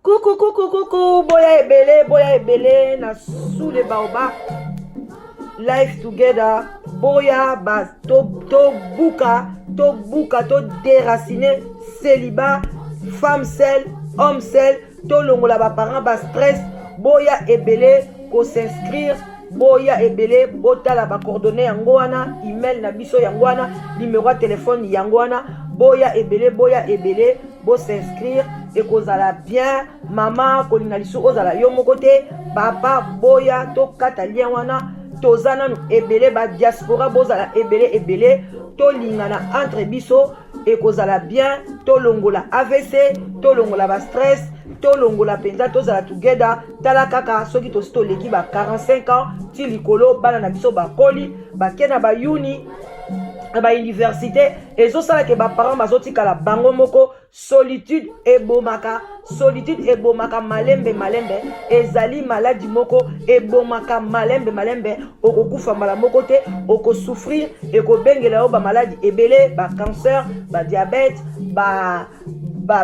Coucou, coucou, coucou, boya ebele, boya ebele, na sous les baobabs, life together, boya ba to to buka, to buka, to déraciner, célibat, femme seule, homme seul, to longola ba parents ba stress, boya ebele ko s'inscrire boya ebele botala ba coordonnées yango wana email na biso yango wana numéro ya telefone yango wana boya ebele boya ebele bo s'inscrire ekozala bien mama kolinga lisusu ozala yo moko te papa boya tokata lien wana toza nanu ebele ba diaspora bozala ebele ebele tolingana entre biso ekozala bien tolongola avc tolongola ba stress tolongola mpenza tozala together tala kaka soki tosi toleki ba 45 ans ti likolo bana na biso bakoli bake na bayuni na bauniversité ezosala ke baparent bazotikala bango moko solitude ebomaka solitude ebomaka malembe malembe ezali maladi moko ebomaka malembe malembe okokufa mbala moko te okosouffrir ekobengela yo bamaladi ebele bacancer badiabète ba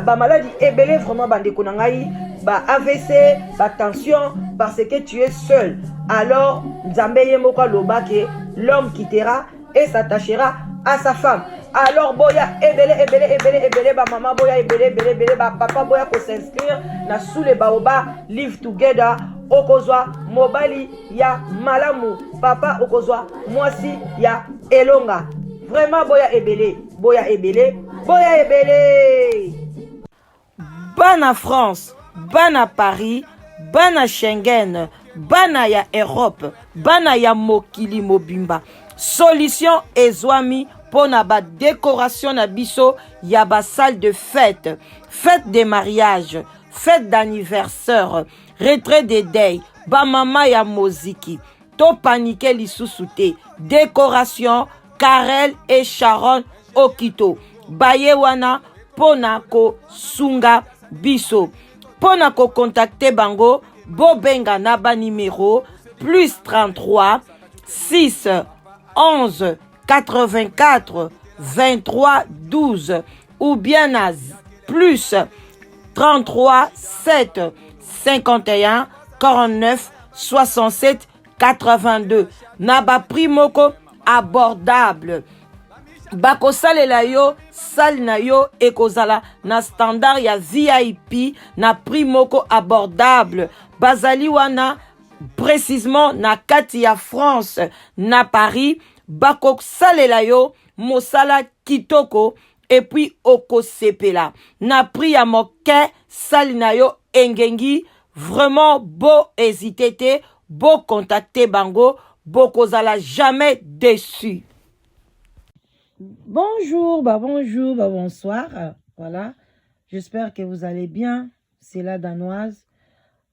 bamaladi ba ebele vraiment bandeko na ngai ba avc batension parce que tu es seul alors nzambe ye moko aloba ke l'homme quittera et s'attachera à sa femme alors boya ebele ebele ebele ebele bamama boya ebele ebele ebele bapapa boya kos'inscrire na sous le baoba live together okozwa mobali ya malamu papa okozwa mwasi ya elonga vraiment boya ebele boya ebele boya ebele bana france bana paris bana schengen bana ya europe bana ya mokili mobimba solution ezwami mpo na badecoration na biso ya basalle de fête fête de mariage fête d'anniversaire retrait de deuil bamama ya moziki topanike lisusu te decoration karel et sharon okito baye wana mpo na kosunga biso mpo na kokontakte bango bobenga na banimero plus 33 6 11 84 23 12 ou bien na plus 33 7 51 49 67 82 na baprix moko abordable bakosalela yo sale na yo ekozala na standard ya vip na prix moko abordable bazali wana précisement na kati ya france na paris bakosalela yo mosala kitoko epuis okosepela na prix ya moke sali na yo engengi vraiment bo hésite te bo contacte bango bokozala jamais déçu. Bonjour, bah bonjour, bah bonsoir. Voilà, j'espère que vous allez bien. C'est la danoise.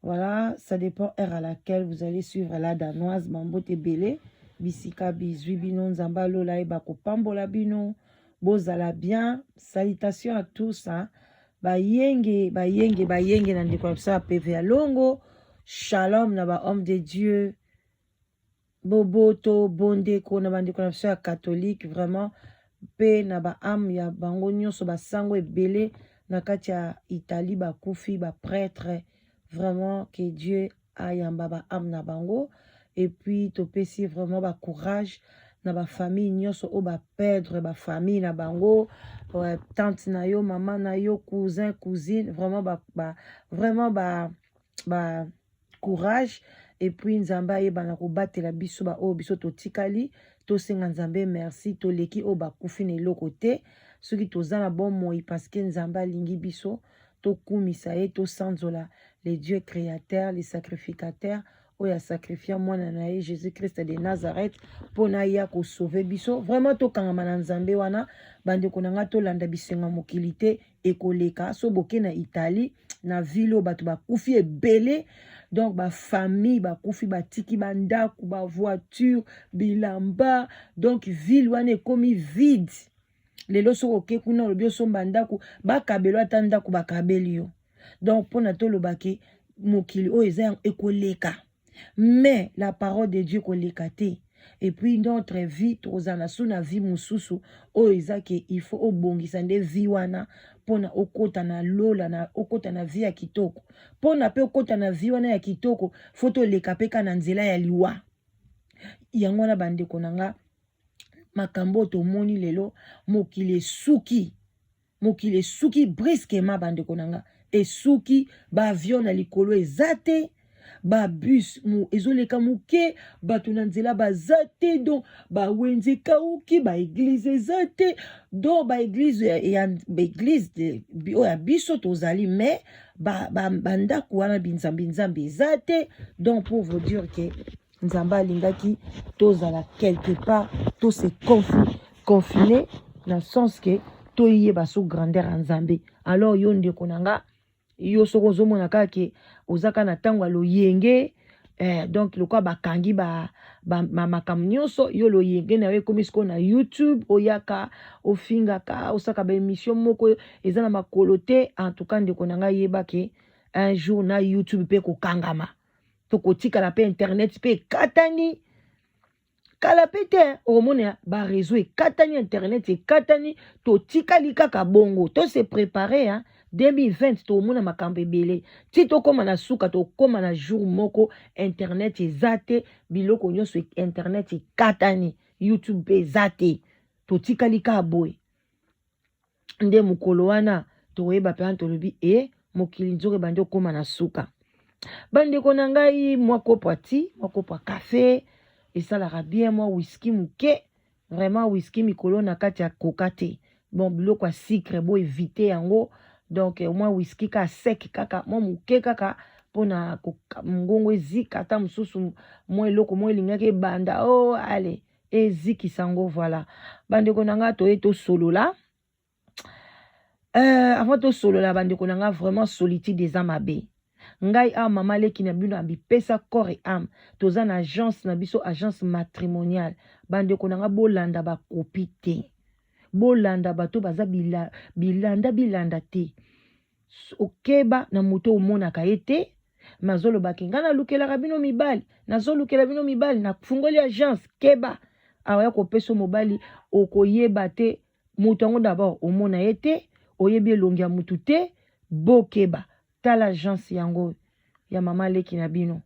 Voilà, ça dépend heure à laquelle vous allez suivre la danoise. Bambote ebele, bisika bizwi bino nzambe alola ye bakopambola bino bozala bien. Salutations à tous. Hein. Bayenge, bayenge, bayenge na ndeko na biso ya PV ya Longo. Shalom na ba homme de Dieu. Boboto, bondeko na bandeko na biso ya catholique vraiment mpe na ba ame ya bango nyonso basango ebele na kati ya Italie bakufi ba prêtre vraiment que Dieu ayamba ba ame na bango et puis topesi vraiment ba courage na ba famille nyonso oyo ba perdre ba famille na bango tante na yo mama na yo cousin cousine vraiment ba, ba vraiment ba, ba courage et puis nzambe ayebana kobatela biso baoyo biso totikali tosenga nzambe merci toleki oyo bakufi na eloko te soki toza na bomoi parce que nzambe alingi biso tokumisa ye tosanzola le dieu créateur le sacrificateur oyo asakrifia mwana na ye jésus christ de nazareth mpo na aya kosauve biso vraiment tokangama na nzambe wana bandeko na ngai tolanda bisengo ya mokili te ekoleka so boke na italie na ville oyo bato bakufi ebele donc bafamille bakufi batiki bandako bavoiture bilamba donc ville wana ekomi vide. Lelo soki oke kuna, olobi osomba ndako, bakabelo ata ndako bakabeli yo. Donc mpona toloba ke mokili oyo eza ekoleka, mais la parole de Dieu koleka te. Et puis notre vie, tokozala na so na vie mosusu oyo eza ke il faut obongisa nde vie wana mpona okota na lola, na okota na vie ya kitoko. Mpona mpe okota na vie wana ya kitoko, faut toleka mpe ka na nzela ya liwa. Yango wana, bandeko na nga, makambo oyo tomoni lelo, mokili esuki, mokili esuki brusquement. Bandeko na nga, esuki. Baavion na likolo eza te, babus ezoleka moke, bato na nzela baza te. Donc bawenze ekauki, baéglise eza te. Donc baéglise ya baéglise oyo ya biso tozali, mais bandako wana binzambi nzambe eza te. Donc pour vous dire que Nzambe alingaki tozala quelque part, tose confiner na sens ke toyeba so grandeur ya Nzambe. Alors yo, ndeko na nga, yo soki ozomona kaka ke oza kaka na ntango ya loyenge, donc lokola bakangi makambo nyonso, yo loyenge na yo ekomi sikoyo na YouTube, oyaka ofingaka, osaka baémission moko eza na makolo te. En tout cas, ndeko na ngai, yeba ke un jour na YouTube mpe kokangama, tokotikala mpe internet mpe ekatani. Kala mpe te, okomona baréseau ekatani, internet ekatani, totikali kaka bongo. Tose préparer, hein? 2020 tokomona makambo ebele ti tokóma na suka. Tokóma na jour moko internet eza te, biloko nyonso internet ekatani, YouTube mpe eza te, totikali kaka boye. Nde mokolo wana tokoyeba mpe tolobi e mokili nzoka ebandi okóma na suka. Bandeko na ngai, mwa kopo ya ti, mwa kopo ya kafe esalaka bien, mwa whisky moke. Vraiment, whisky mikolo na kati ya koka te. Bon, biloko ya sucre bo évite yango. Donc mwa whisky kaka sec, kaka mwa moke kaka mpona mongongo ezika, ata mosusu mwa eloko moko elingaki ebanda o oh, ale ezikisa yango. Voilà, bandeko na ngai, toye tosolola. Avant tosolola, bandeko na ngai, vraiment solitude eza mabe. Ngai awa, mama leki na bino, abipesa corps et âme. Toza na agence na biso, agence matrimoniale. Bandeko na ngai, bolanda bakopi te, bolanda bato baza bilanda bilanda te. Okeba na moto omonaka ye te, me azolobaki: "Ngai nalukelaka bino mibali, nazolukela bino mibali, nafungoli agence." Keba, awa ya kopesa mobali, okoyeba te moto yango. D'abord omona ye te, oyebi elongi ya motu te. Bokeba. Tala agence yango ya mama leki na bino.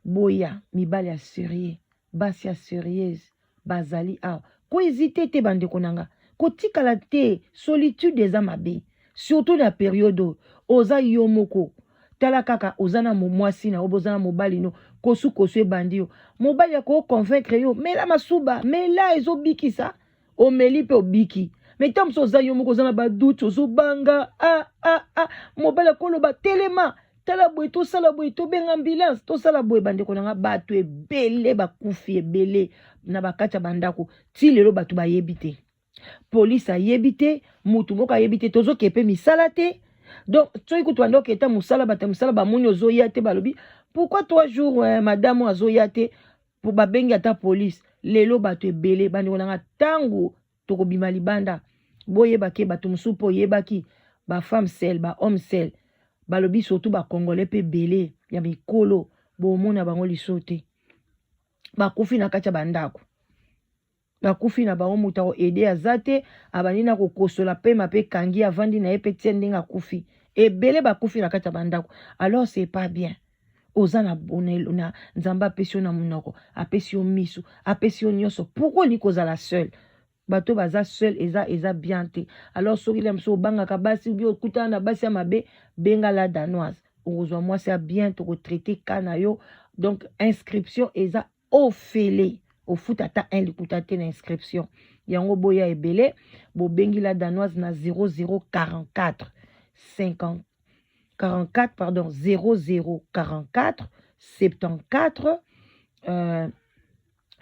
Boya, mibali ya sérieux, basi ya sérieuse bazali awa. Kohésiter te, bandeko na nga, kotikala te. Solitude eza mabe, surtout na période oyo oza yo moko. Tala kaka, oza na mwasi na yo, boza na mobali no, kosukosu ebandi yo, mobali akoconvaincre yo: "Mela masuba, mela, ezobikisa." Omeli mpe obiki. Mais ntango mosusu oza yo moko, oza na badoute, ozobanga. Ah, ah, ah. Mobali akoloba: "Telema, tala boye, tosala boye, tobenga ambulance, tosala boye." Bandeko na nga, bato ebele bakufi ebele na bakati ya bandako. Ti lelo bato bayebi te, polise ayebi te, mutu moko ayebi te. Tozoke mpe misala te. Donc soki kutu banda oketa mosala, bato ya mosala bamoni ozoya te, balobi: "Pourquoi 3 jours madame azoya te?" Po babengi ata polise. Lelo bato ebele, bandeko na nga, ntango tokobima libanda, boyebaki bato mosusu mpo oyebaki bafemme seule, bahomme seul. Balobi surtout bacongolais mpe ebele ya mikolo, bomona bango liso te, bakufi na kati ya bandako, bakufi na bango. Moto akoaider aza te. Abandi na kokosola pema mpe kangi, avandi na ye mpe tie ndenge akufi. Ebele bakufi na kati ya bandako. Alors c'est pas bien. Oza na Nzambe apesi yo na monoko, apesi yo miso, apesi yo nyonso, pourquoi olingi kozala seul? Bato baza seul eza bien te. Alors soki la mosusu obangaka basi, bi okutana na basi ya mabe, benga La Danoise, okozwa mwasi ya bien, tokotraiter ka na yo. Donc inscription eza ofele, ofuta ata un likuta te na inscription yango. Boya ebele. Bobengi La Danoise na 0044 50 44, pardon, 0044 74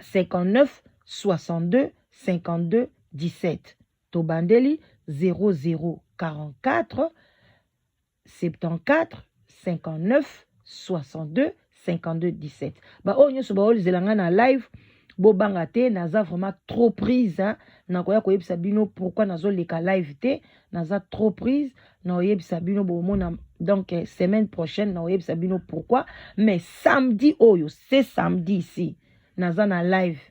59 62 52 17. Tobandeli: 0044 74 59 62 52 17. Baoyo nyonso baolizela ngai na live, Bobanga te, naza vraiment trop prise, hein. Nakoya koyebisa bino pourquoi nazoleka live te. Naza trop prise, nakoyebisa bino, bomona. Donc semaine prochaine nakoyebisa bino pourquoi. Mais samedi oyo, c'est samedi ici, naza na live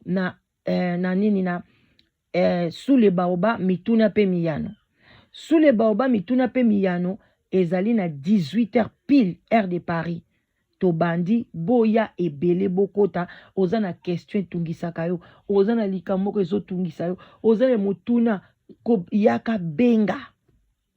na nini, na Sous le baobab, mituna mpe miyano. Sous le baobab, mituna mpe miyano ezali na 18 heures pile, heure de Paris. Tobandi, boya ebele, bokota. Oza na question etungisaka yo, oza na likambo moko ezotungisa yo, oza na motuna, yaka, benga,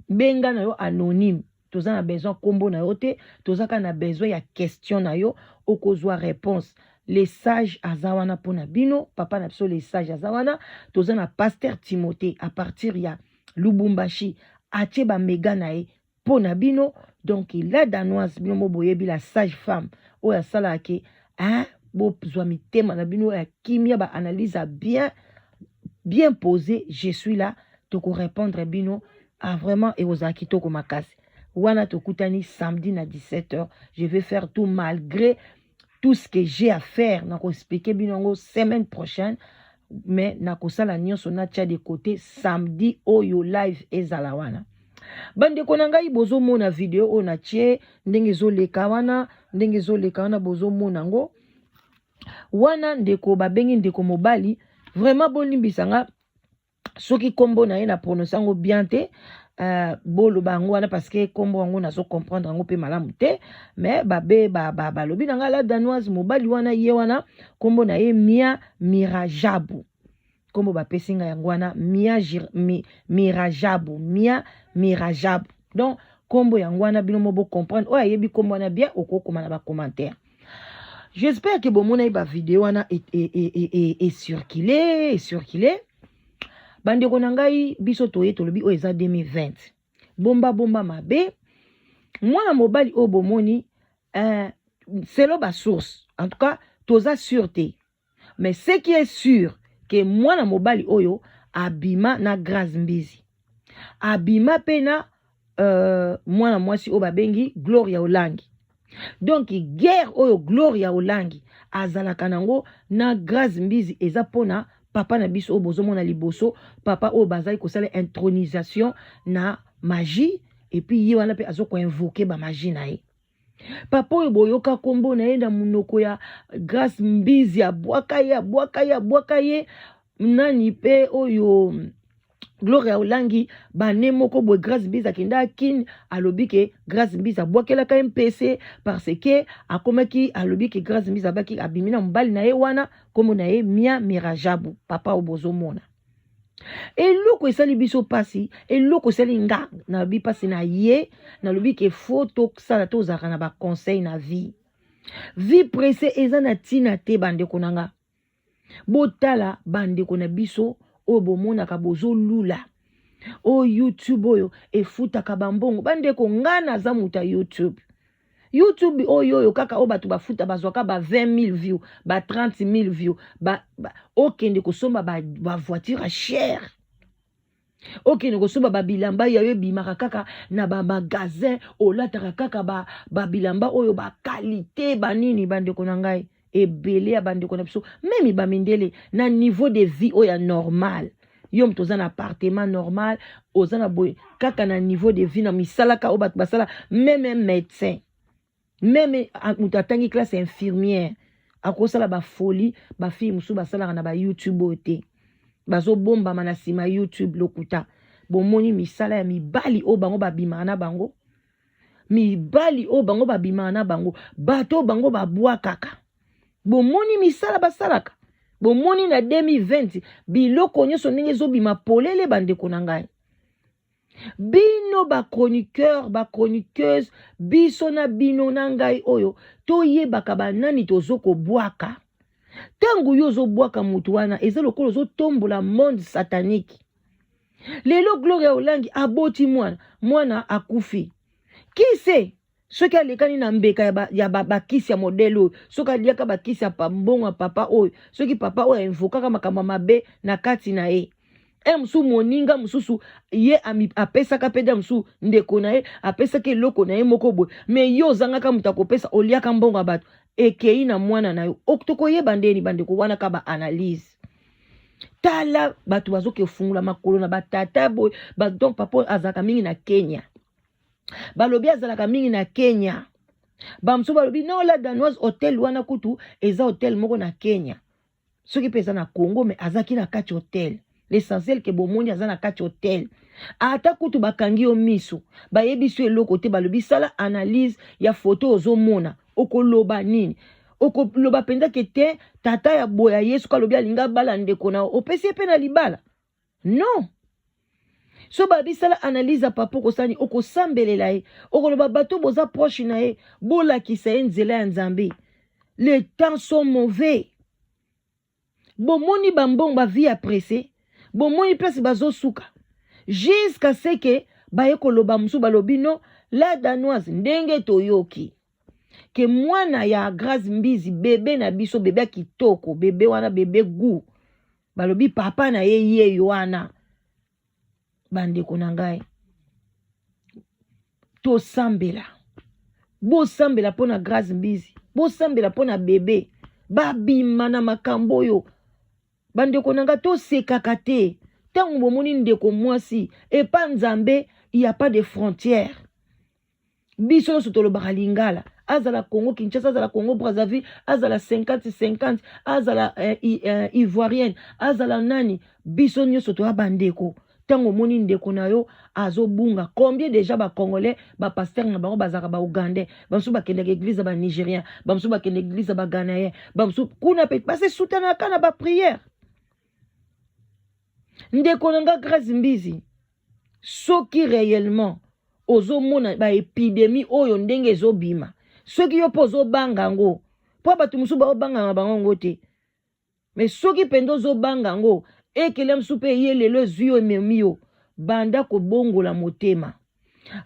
benga na yo anonyme. Toza na besoin nkombo na yo te, toza kaka na besoin ya question na yo, okozwa réponse. Le sage aza wana mpona bino, papa na biso le sage aza wana. Toza na pasteur Timothée à partir ya Lubumbashi, atie bamega na ye mpo na bino. Donc la Danoise, bino mo boyebi la sage femme oyo asalaka ke, hein, bozwa mitema na bino ya kimia, baanalyse ya bien bien posé. Je suis là, tokorépondre bino. Ah, vraiment ekozala kitoko makasi wana. Tokutani samedi na 17 heures. Je vais faire tout malgré tout ce que j'ai à faire. Nakoexpliquer bino yango semaine prochaine, mais nakosala nyonso natia de côté samedi oyo live ezala wana. Bandeko na ngai, bozomona video oyo natie ndenge ezoleka wana, ndenge ezoleka wana, bozomona yango wana. Ndeko babengi ndeko mobali, vraiment bolimbisa nga soki nkombo na ye na prononce yango bien te. Boloba yango wana parce que nkombo yango nazo comprendre yango mpe malamu te. Mais babe balobi na ngai, la Danoise, mobali wana ye wana, nkombo na ye Mia Mirajabu. Nkombo bapesi ngai yango wana, Mia Mirajabu, Mia Mirajabu. Donc nkombo yango wana, bino mo bocomprendre. Oyo ayebi nkombo wana bien, okokoma na bacommentaire. J'espère que bomonaki bavideo wana ecircule, ecircule. Bandeko na ngai, biso toye tolobi oyo eza 2020, bomba bomba mabe. Mwana mobali oyo bomoni, selon basource, en tout cas toza sûr te, mais ce qui est sûr ke mwana mobali oyo abima na Grâce Mbizi, abima mpe na mwana mwasi oyo babengi Gloria Olangi. Donc guerre oyo Gloria Olangi azalaka nango na Grâce Mbizi eza mpona papa na biso oyo bozomona liboso, papa oyo bazali kosala intronisation na magie. Et puis ye wana mpe azokoinvoquer bamagie na ye. Papa oyo boyoka nkombo na ye na monoko ya Grâce Mbizi, abwaka ye, abwaka ye, abwaka ye. Nani mpe oyo Gloria Olangi bane moko boye, Grâce Mbizi akenda akine, alobi ke Grâce Mbizi abwakelaka ye mpese parce que akomaki, alobi ke Grâce Mbizi abaki abimi na mobali na ye wana, nkombo na ye Mia Mirajabu, papa oyo bozomona. Eloko esali biso mpasi, eloko esali nga nalobi mpasi na ye, nalobi ke faut tosala, tozalaka na baconseil na vie. Vie pressée eza na ntina te. Bandeko na nga, botala bandeko na biso oyo bomonaka bozolula oyo YouTube oyo efutaka bambongo. Bandeko, nga naza moto ya YouTube. YouTube oyo oyo kaka oyo bato bafuta, bazwaka ba 20 000 view, ba 30 000 view, okende kosomba bavoiture ba ya cher, okende kosomba babilamba yayo ebimaka kaka na bamagasin, olataka kaka babilamba ba oyo baqualité banini. Bandeko na ngai, ebele ya bandeko na biso, même bamindele, na niveau de vie oyo ya normal, yo moto oza na appartement normal, oza na boye kaka na niveau de vie na misalaka oyo bato basala, même médecin, même moto atangi classe infirmière, akosala bafolie. Bafille mosusu basalaka na bayoutube oyo te, bazobombama na nsima YouTube, lokuta. Bomoni misala ya mibali oyo bango babimaka na bango, mibali oyo bango babimaka na bango, bato oyo bango babwakaka, bomoni misala basalaka. Bomoni na 2020 biloko nyonso ndenge ezobima polele. Bandeko na ngai, bino bachroniqueur, bachroniqueuse, biso na bino na ngai oyo toyebaka banani tozokobwaka. Ntango yo ozobwaka motu wana, eza lokola ozotombola monde satanique. Lelo Gloria Olangi aboti mwana, mwana akufi. Kise soki alekani na mbeka ya bakisi ya modèle oyo, soki aliaka bakisi ya mbongo ya papa oyo, soki papa oyo ainvokaka makambo ya mabe na kati na ye, e mosusu moninga mosusu ye apesaka mpe da mosusu ndeko na ye apesaki eloko na ye moko boye, mais yo ozangaka moto akopesa, oliaka mbongo ya bato. Ekei na mwana na yo, tokoyeba ndeni bandeko wana ka ba analyse. Tala bato bazoke fungola makolo na batata boye ba, donc papa azalaka mingi na Kenya, balobi azalaka mingi na Kenya. Bamosusu balobi non, la Danoise hotel wana kutu eza hotel moko na Kenya, soki mpe eza na Congo, mais azalaki na kati hotel. L'essentiel ke bomoni aza na kati hotel. Ata kutu bakangi yo miso, bayebisi yo eloko te, balobi sala analyse ya foto ozomona, okoloba nini? Okoloba mpenza ke te tata ya boya Yesu ko alobi alingi abala ndeko na yo, opesi ye mpe na libala? Non. So babisala analyse ya papa, okosani okosambelela ye, okoloba bato boza proche na ye, bolakisa ye nzela ya Nzambe. Les temps sont mauvais. Bomoni bambongo, bavie ya presse, bomoni place bazosuka jusqu'à ce que baye koloba. Mosusu balobi no, la Danoise, ndenge toyoki ke mwana ya Grâce Mbizi, bebe na biso, bebe ya kitoko, bebe wana, bebe gu, balobi papa na ye yeyo wana. Bandeko na ngai, tosambela, bosambela mpo na Grâce Mbizi, bosambela mpo na bebe babima na makambo oyo. Bandeko na ngai, tosekaka te. Ntango bomoni ndeko mwasi epa Nzambe, y a pas de frontière. Biso nyonso tolobaka lingala, azala Congo Kinshasa, azala Congo Brazzaville, azala 50 50, azala ivoirienne, azala nani, biso nyonso toya bandeko. Ntango omoni ndeko na yo azobunga, combien déjà bacongolais, bapasteur na bango bazalaka baougandais, bamosusu bakendaka église ya banigérien, bamosusu bakende église ya baghanéen, bamosusu kuna mpe basesutanaka na baprière. Ndeko na nga Grâce Mbizi, soki réellement ozomona baépidémie oyo ndenge ezobima, soki yo mpo ozobanga yango, mpo bato mosusu baobangaka bango yango te, mais soki mpenza ozobanga yango, ekele mosusu mpe ye lelo ezwi yo, ememi yo, banda kobongola motema,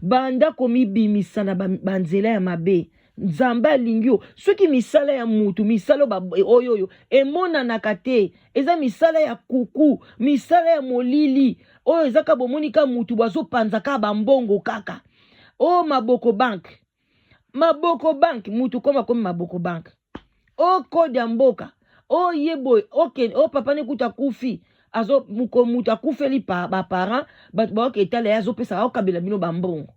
banda komibimisa na banzela ya mabe. Nzambe alingi yo. Soki misala ya mutu, misala oyo oyo emonanaka te, eza misala ya kuku, misala ya molili oyo eza kaka bomoni ka mutu bazopanza kaka bambongo kaka o maboko banke, maboko banke, mutu koma komi maboko banke, o code ya mboka o ye boye, okende o papa ne kutu akufi, azo mutu akufeli baparent, bato baoke etala ye, azopesa, aokabela bino bambongo.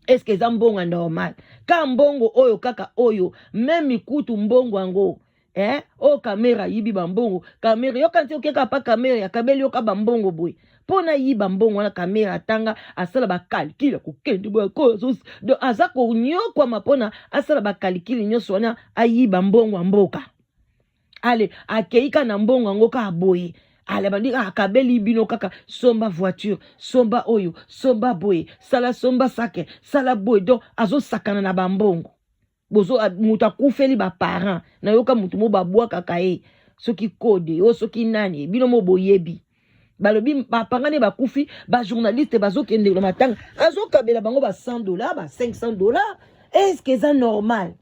Est-ce eza mbongo ya normal? Ka mbongo oyo kaka oyo même kutu mbongo yango, eh? Oyo Kamerhe ayibi bambongo. Kamerhe yoka nti okeka pa Kamerhe akabeli yoka bambongo boye mpo na yiba mbongo wana. Kamerhe atanga, asala bacalcul, akokende boye, donc aza konyokwama mpona asala bacalcul nyonso wana, ayiba mbongo ya mboka. Ale akei ka na mbongo yango kaka boye, ale bandi akabeli bino kaka somba voiture, somba oyo, somba boye, sala, somba sake, sala boye. Donc azosakana na bambongo. Bozo moto akufeli baparent, nayoka motu mo babwakaka ye, soki kode o soki nani, bino mo boyebi. Balobi bapangani bakufi, bajournaliste bazokende na matanga, azokabela bango ba 100 $, ba 500 $. Est-ce eza normal,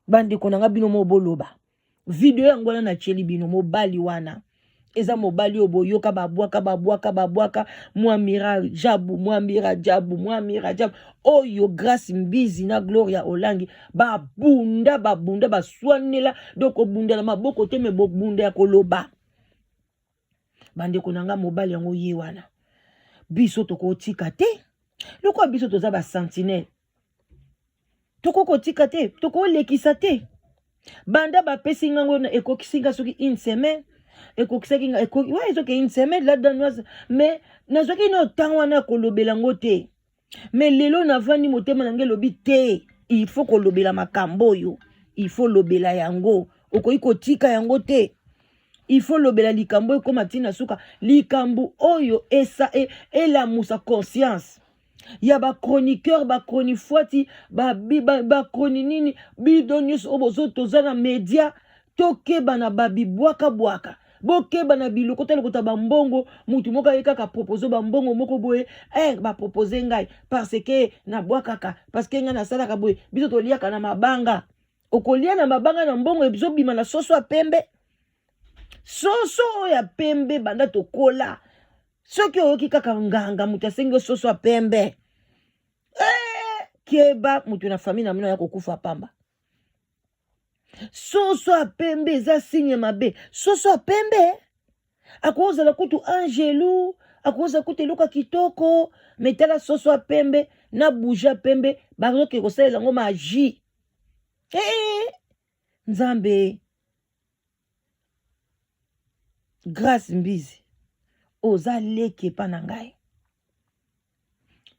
bandeko na nga? Bino mo boloba. Video yango wana natieli bino, mobali wana eza mobali oyo boyoka babwaka, babwaka, babwaka Mwamira Jabu, Mwamira Jabu, Mwamira Jabu, oyo Grâce Mbizi na Gloria Olangi babunda, babunda, baswanela. Donc kobunda na maboko te, mais bobunda ya koloba. Bandeko na nga, mobali yango ye wana. Biso tokotika te, lokola biso toza basentinelle, tokokotika te, tokolekisa te. Banda bapesi ngango, ekokisi nga soki une semaine, ekokisaki nga ouais, ezoke une semaine, la Danoise, mais nazwaki na ntango wana kolobela yango te. Mais lelo navandi, motema na ngai elobi te, il faut kolobela makambo oyo, il faut lobela yango, okoki kotika yango te. Il faut lobela likambo ekóma ntina suka, likambo oyo esa elamusa conscience ya bachroniqueur, bachronifuati, bachroni nini, bido nyonso oyo bozo toza na média. Tokeba na babibwakabwaka, bokeba na biloko ta lokota bambongo. Mutu moko aye kaka propose bambongo moko boye, bapropose ngai parce que nabwakaka, parce que ngai nasalaka boye. Biso toliaka na mabanga, okolia na mabanga na mbongo ezobima na soso ya pembe, soso oyo ya pembe. Banda tokola, soki oyoki kaka nganga moto asengi yo soso ya pembe, keba, moto na famille na bino ya kokufa pamba. Soso ya pembe eza signe mabe. Soso ya pembe akozala kutu angelu, akozala kutu eloko ya kitoko, me tala soso ya pembe na bougie ya pembe bazoke kosalela yango magie. Hey, eh, Nzambe, Grace Mbizi, oza leki epa na ngai,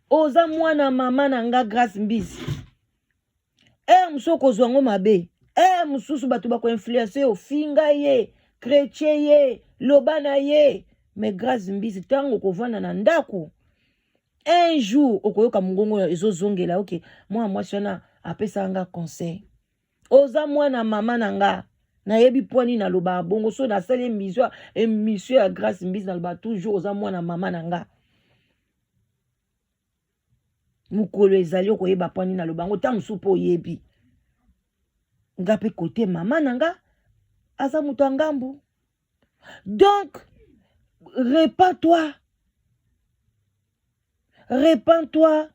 oza mwana mama na nga Grace Mbizi. Ere mosusu okozwa yango mabe, ere mosusu bato bakoinfluence yo, finga ye, chretien ye, loba na ye. Me Grace Mbizi, ntango okovanda na ndako un jour okoyoka mongongo ezozongela oke, mwana mwasi wana apesaka nga conseil. Oza mwana mama na nga, nayebi mpo nini nalobaka bongo. So nasali émission, émission ya Grace Mbizi, nalobaka toujours oza mwana mama na nga. Mokolo ezali okoyeba mpo nini naloba yango, ntango mosusu mpo oyebi nga mpe kote mama na nga aza moto ya ngambu. Donc repens-toi, repens-toi,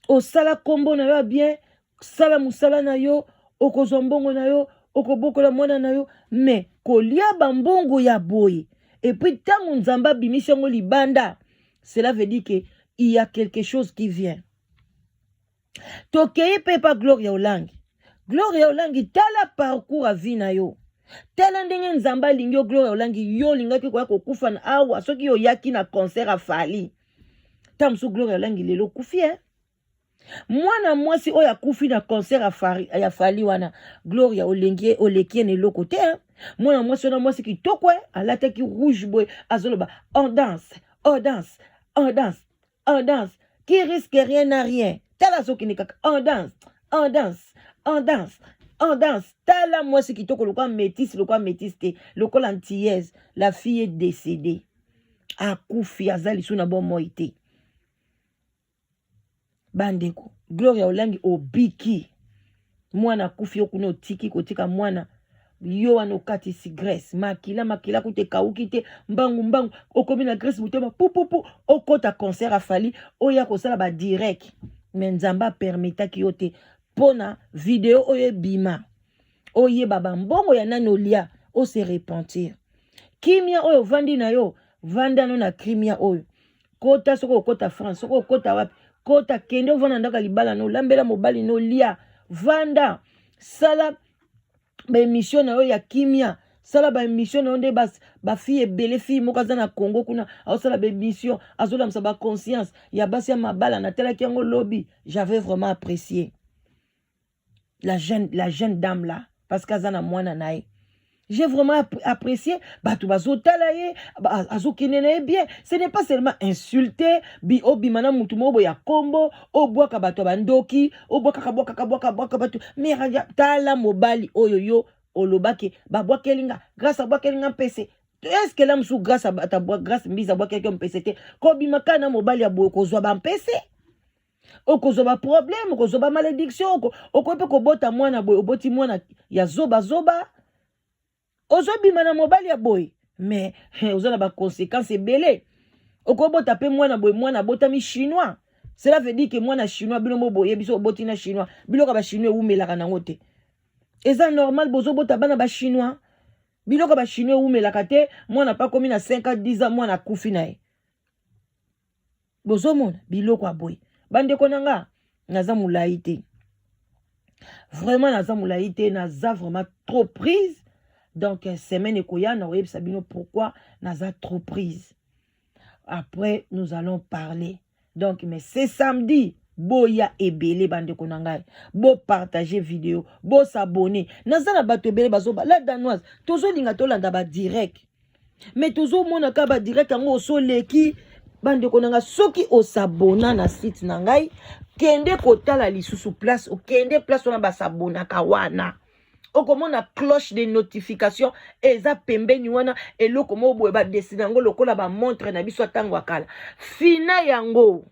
osala kombo na yo ya bien, sala mosala na yo, okozwa mbongo na yo, okobokola mwana na yo, mais kolia bambongo ya boye, et puis ntango Nzambe abimisi yango libanda, cela veut dire que il y a quelque chose qui vient. Tokei mpe pa Gloria Olangi. Gloria Olangi, tala parcours ya vie na yo, tala ndenge Nzambe alingi yo. Gloria Olangi, yo olingaki koya kokufa na awa soki oyaki na concert ya Fally. Ta mosusu Gloria Olangi lelo okufi, eh? Mwana mwasi oyo akufi na concert ya Fally wana, Gloria olengi oleki ye na eloko te, eh? Mwana mwasi wana, mwasi kitoko, eh? Alataki rouge boye, azoloba on danse, on danse, on danse, on danse, qui risque rien n'a rien. Tala azokende kaka on danse, on danse, on danse, on danse. Tala mwasi kitoko lokola métisse, lokola métisse te, lokola antillaise. La fille est décédée, akufi, aza lisu na bomoi te. Bandeko, Gloria Olangi obiki, mwana akufi, yo kuna otiki kotika mwana yo wana, okatisi Grèce, makila makila kuta ekawuki te, mbangu mbangu okomi na Grèce, motema pupupu, okota concert ya Fally, oya kosala badirect, me Nzambe apermetaki yo te mpona video oyo ebima, oyeba bambongo ya nani olia, ose repentir. Kimia oyo ovandi na yo, vanda no na kimia oyo. Kota, soki okota France, soki okota wapi, kota, kende ovanda ndako ya libala no, olambela mobali no, lia, vanda, sala baémission na yo ya kimia, sala baémission na yo nde bafille ebele. Fille moko aza na Congo kuna, aosala baémission, azolamisa baconscience ya basi ya mabala. Natalaki yango lobi, j'avais vraiment apprécié la jeune dame là, parce que aza na mwana na ye. J'ai vraiment apprécié. Bato bazotala ye, azokende na ye bien. Ce n'est pas seulement insulter bi obima na mutu moko boye ya kombo, obwaka bato ya bandoki, obwakaka bwakaka bwaka bwaka bato. Mais tala mobali oyo yo olobaki babwakeli nga, Grâce abwakeli nga mpese. Est-ce que la mosusu Grâce Grâce Mbizi abwakelaki yo mpese te? Kobima kaka na mobali ya boye, kozwa bampese, okozwa baproblème, okozwa bamalédiction, okoki mpe kobota mwana boye, oboti mwana ya zobazoba. Ozobima na mobali ya boye, mais oza na baconséquence ebele. Okobota mpe mwana boye, mwana abotami chinois. Cela veut dire que mwana chinois, bino mo boye biso oboti na chinois, biloko ya bachinois ewumelaka nango te. Eza normal, bozobota bana bachinois, biloko ya bachinois ewumelaka te. Mwana mpe akomi na 5 ans, 10 ans, mwana akufi na ye. Bozomona biloko ya boye. Bandeko na nga, naza molai te, vraiment naza molai te, naza vraiment trop prise. Donc semaine ekoya na koyebisa bino pourquoi naza trop prise. Après nous allons parler. Donc mais c'est samedi, boya ebele. Bandeko na ngai, bopartage video, bosabone. Naza na bato ebele bazoba la Danoise, tozolinga tolanda badirect, mais tozomona kaka badirect yango osoleki. Bandeko na ngai, soki osabona na site na ngai, kende kotala lisusu place, okende place wana basabonaka wana, okomona cloche de notification eza pembeni wana, eloko moko boye badesine yango lokola bamontre na biso ya ntango ya kala. Fina yango.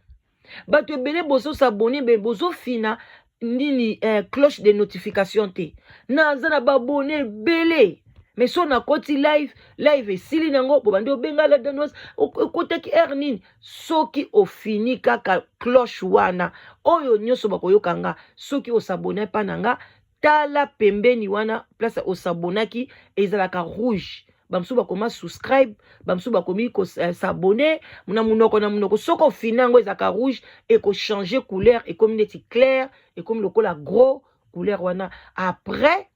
Bato ebele bozosabone be bozofina nini, cloche de notification te. Naza na babone ebele, mais so nakoti live, live esili nango, bobandi obenga la Danoise, okotaki heure nini? Soki ofini kaka cloche wana, oyo nyonso bakoyoka nga soki osabone mpa na nga. Tala pembeni wana, place osabonaki ezalaka rouge. Bamosusu bakoma subscribe, bamosusu bakomi kosabone na monoko na monoko. Soki ofina yango, ezalaka rouge, ekochange couleur, ekomi neti clair, ekomi lokola gros couleur wana. Après,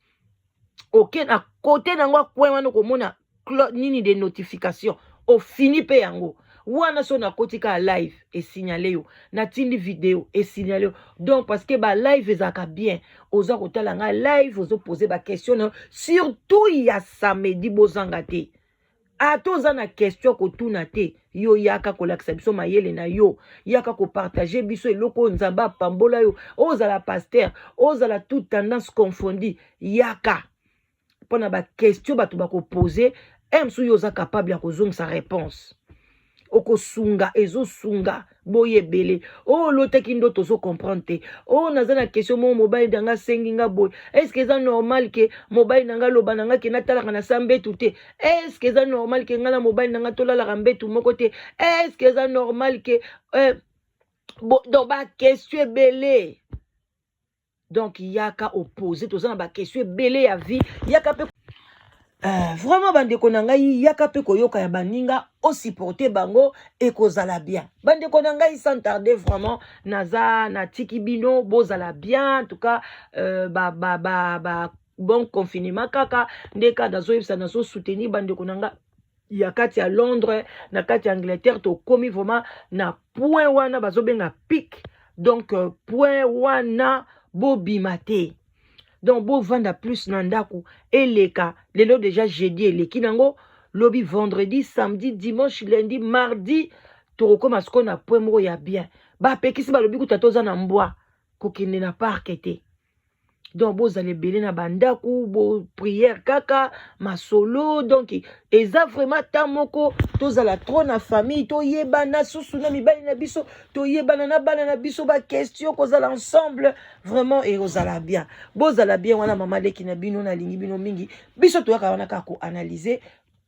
oke na kote nango, coin wana, okomona nini de notification. Ofini mpe yango wana. So nakoti kaka live, esignale yo. Natindi video, esignale yo. Donc, parce que balive ezalaka bien, oza kotala ngai live, ozopose baquestion na yo, surtout ya samedi. Bozanga te. Ata oza na question kotuna te, yo yaka kolakisa biso mayele na yo, yaka kopartage biso eloko oyo Nzambe apambola yo. Ozala pasteur, ozala toute tendance confondue, yaka mpona baquestion bato bakopose. Mosusu yo oza capable ya kozongisa réponse, okosunga, ezosunga. Boye ebele oyo olotaki ndoto, ozocomprendre te. Oyo naza na question moko, mobali na nga asengi nga boye, est-ce eza normal ke mobali na nga aloba na nga ke natalaka na sa mbetu te? Est-ce eza normal ke nga na mobali na nga tolalaka mbetu moko te? Est-ce eza normal ke bo, donc baquestion ebele. Donc yaka opose, toza na baquestion ebele ya vie. Yaka mpe vraiment, bandeko na ngai, yaka mpe koyoka ya baninga, osupporte bango, ekozala bien. Bandeko na ngai, sans tarder, vraiment naza natiki bino, bozala bien. En tout cas, ba, ba, ba, ba, bon confinement kaka nde kaka nazoyebisa, nazosoutenir bandeko na ngai ya kati ya Londres, na kati ya Angleterre. Tokomi vraiment na point wana bazobenga pic. Donc point wana, bobima te. Donc bovanda plus na ndako. Eleka lelo déjà jeudi, eleki nango lobi vendredi, samedi, dimanche, lundi, mardi, tokokóma sikoyo na point moko ya bien. Bapekisi, balobi kuta toza na mbwa kokende na parc te. Donc bozala ebele na bandako, boprière kaka masolo. Donc eza vraiment temps moko tozala trop na famille, toyebana susu na mibali na biso, toyebana na bana na biso, baquestion kozala ensemble, vraiment ekozala bien. Bozala bien wana. Mama leki na bino, nalingi bino mingi. Biso toyaka wana kaka koanalyse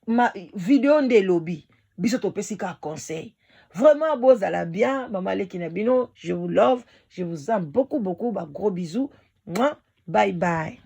ma video nde elobi, biso topesi kaka conseil. Vraiment bozala bien. Mama leki na bino, je vous love, je vous aime beaucoup beaucoup. Ba gros bisous. Mwa, bye bye.